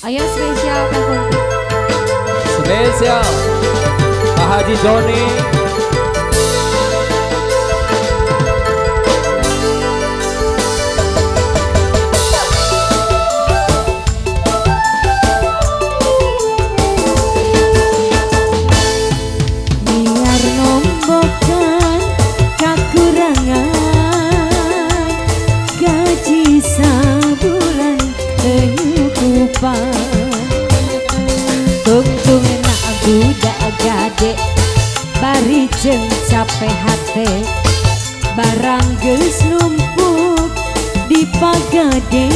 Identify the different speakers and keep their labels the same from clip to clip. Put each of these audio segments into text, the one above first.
Speaker 1: Ayo spesial Teh Kunti.
Speaker 2: Spesial Pak Haji Joni.
Speaker 3: Biar nombokan kakurangan gaji sabulan kenyukupan. Tungtung nak budak gade bari jeung capek hate barang geus numpuk di pagade.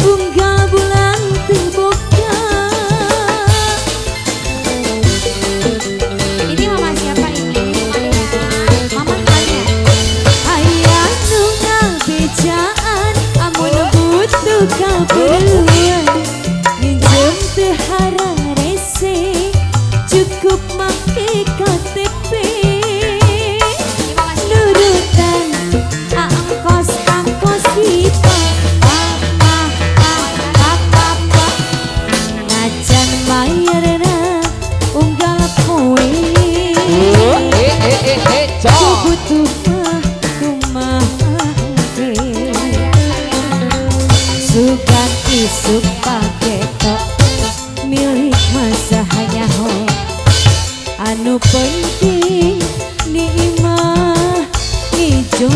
Speaker 3: Unggal bulan terbuka.
Speaker 1: Ini mama siapa ini? Mama kalian.
Speaker 3: Ayah nu ngabejaan amun butuh kaperluan minjem teu hararese cukup make KTP. Nurutan angkos angkos pipa. Butuh mah kumaha sugan isuk paketok milik masa hanya ho anu penting ni imah ngijo.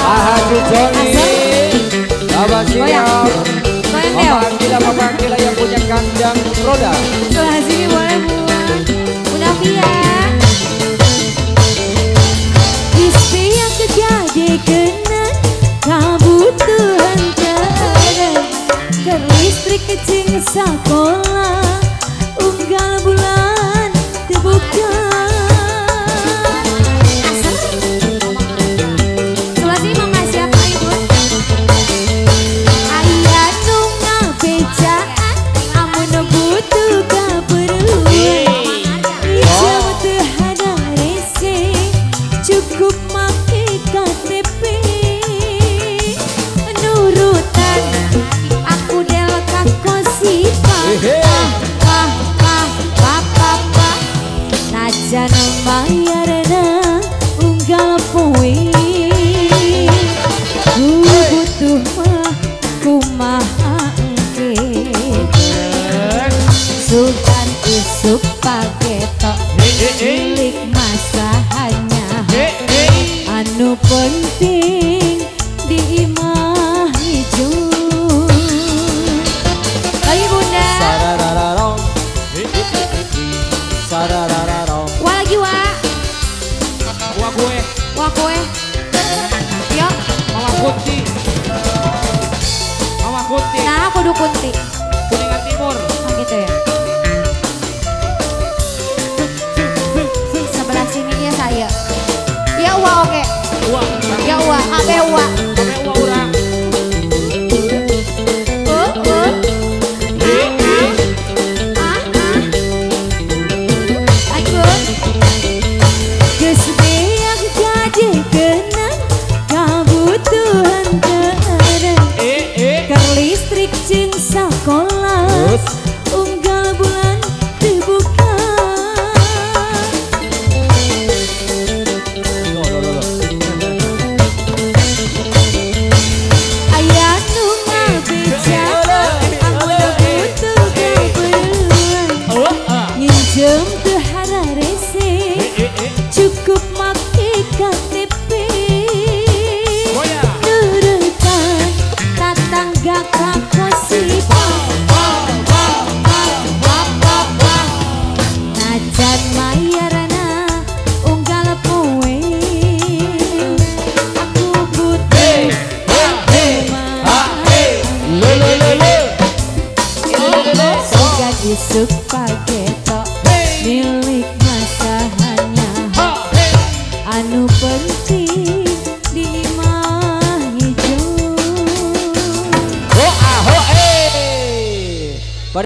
Speaker 2: Pak Haji Joni, Bapak siap. Bapak Akila, Bapak Akila yang punya kandang roda.
Speaker 1: Sebelah sini boleh Bu. Bunda Fia.
Speaker 3: Istri yang kejadi kena kabutuhan tara. Listrik kecil sekolah unggal bulan terbuka.
Speaker 1: Sebelah sini mama siapa ibu?
Speaker 3: Ayah nu ngabejaan amun butuh kaperluan minjem teu hararese cukup make KTP. Nurutan aku del kakosipa pa pa pa pa pa najan bayarna unggal poe ku butuh mah kumaha engke sugan isuk paketok milik masa hanya anu penting di imah hijau.
Speaker 1: Lagi bunda. Wah lagi wah.
Speaker 2: Wah kue.
Speaker 1: Wah kue. Yo.
Speaker 2: Mama Kunti. Mama Kunti.
Speaker 1: Nah aku kudu Kunti.
Speaker 2: Kuningan Timur.
Speaker 1: Oh gitu ya. Sebelah sini ya saya. Ya wah oke.
Speaker 2: Wah.
Speaker 1: Ya wah.
Speaker 3: Macem teu hararese cukup make KTP. Nurutan tatangga kakosipan. Najan mayarana unggal poe aku butuh isuk pagi.